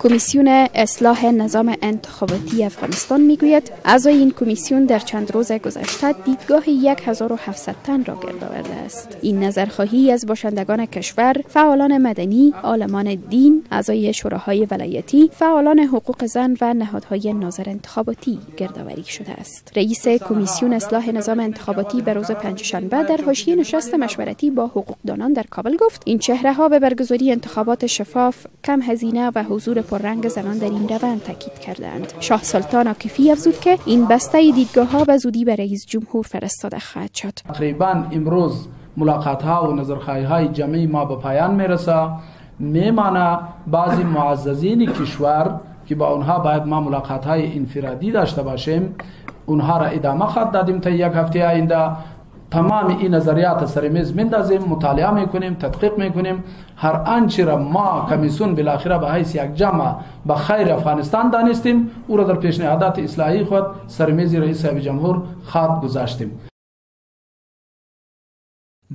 کمیسیون اصلاح نظام انتخاباتی افغانستان میگوید اعضای این کمیسیون در چند روز گذشته دیدگاه 1700 تن را گرد آورده است. این نظرخواهی از باشندگان کشور، فعالان مدنی، عالمان دین، اعضای شوراهای ولایتی، فعالان حقوق زن و نهادهای ناظر انتخاباتی گردآوری شده است. رئیس کمیسیون اصلاح نظام انتخاباتی به روز پنجشنبه در حاشیه نشست مشورتی با حقوقدانان در کابل گفت این چهره ها به برگزاری انتخابات شفاف، کم هزینه و حضور پررنگ زنان در این روند تاکید کردند. شاه سلطان عاکفی افزود که این بسته دیدگاه ها به زودی به رئیس جمهور فرستاده خواهد شد. تقریبا امروز ملاقات ها و نظرخواهی های جمعی ما به پایان میرسه. میمانه بعضی معززین کشور که با آنها باید ما ملاقات های انفرادی داشته باشیم، اونها را ادامه خواهد دادیم تا یک هفته آینده. تمام این نظریات سر میز میندازیم، مطالعه میکنیم، تدقیق میکنیم. هر آنچه را ما کمیسیون بالاخره به حیث یک جمع به خیر افغانستان دانستیم، او را در پیشنهادات اصلاحی خود سر میز رئیس صاحب جمهور خواهد گذاشتیم.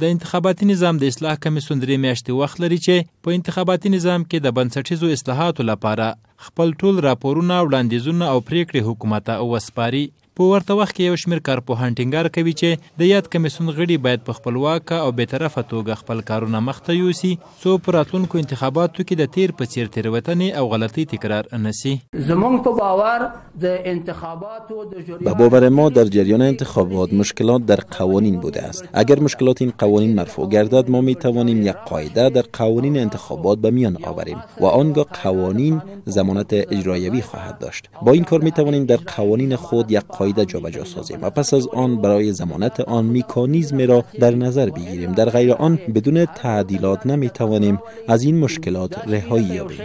د انتخاباتي نظام د اصلاح کمیسیون 3 میاشتې وخت لري چې په انتخاباتي نظام کې د بنسټیزو اصلاحاتو لپاره خپل ټول راپورونه، وړاندیزونه او پریکړې حکومت ته وسپاري. په ورته وخت کې یو شمېر کارپوهان ټینګار کوي چې د یاد کمیسیون غړي باید په خپلواکه او بېطرفه توګه خپل کارونه مخته یوسي، څو په راتلونکو انتخاباتو کې د تېر په څېر تېروتنې او غلطۍ تکرار نه شي. زموږ په باور د انتخاباتو د به باور ما در جریان انتخابات مشکلات در قوانین بوده است. اگر مشکلات این قوانین مرفوع گردد، ما می توانیم یک قاعده در قوانین انتخابات به میان آوریم و آنگاه قوانین ضمانت اجرایوی خواهد داشت. با این کار می توانیم در قوانین خود یک قاعده جابجا سازیم و پس از آن برای ضمانت آن مکانیزم را در نظر بگیریم. در غیر آن بدون تعدیلات نمی توانیم از این مشکلات رهایی یابیم.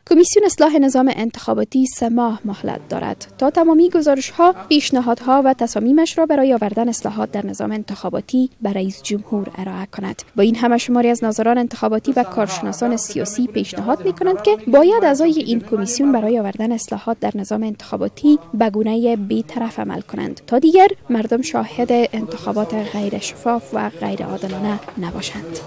کمیسیون اصلاح نظام انتخاباتی 3 ماه مهلت دارد تا تمامی گزارش ها، پیشنهادها و تصامیمش را برای آوردن اصلاحات در نظام انتخاباتی به رئیس جمهور ارائه کند. با این همه شماری از ناظران انتخاباتی و کارشناسان سیاسی پیشنهاد می کنند که باید اعضای این کمیسیون برای آوردن اصلاحات در نظام انتخاباتی به گونه بی‌طرف عمل کنند تا دیگر مردم شاهد انتخابات غیر شفاف و غیر عادلانه نباشند.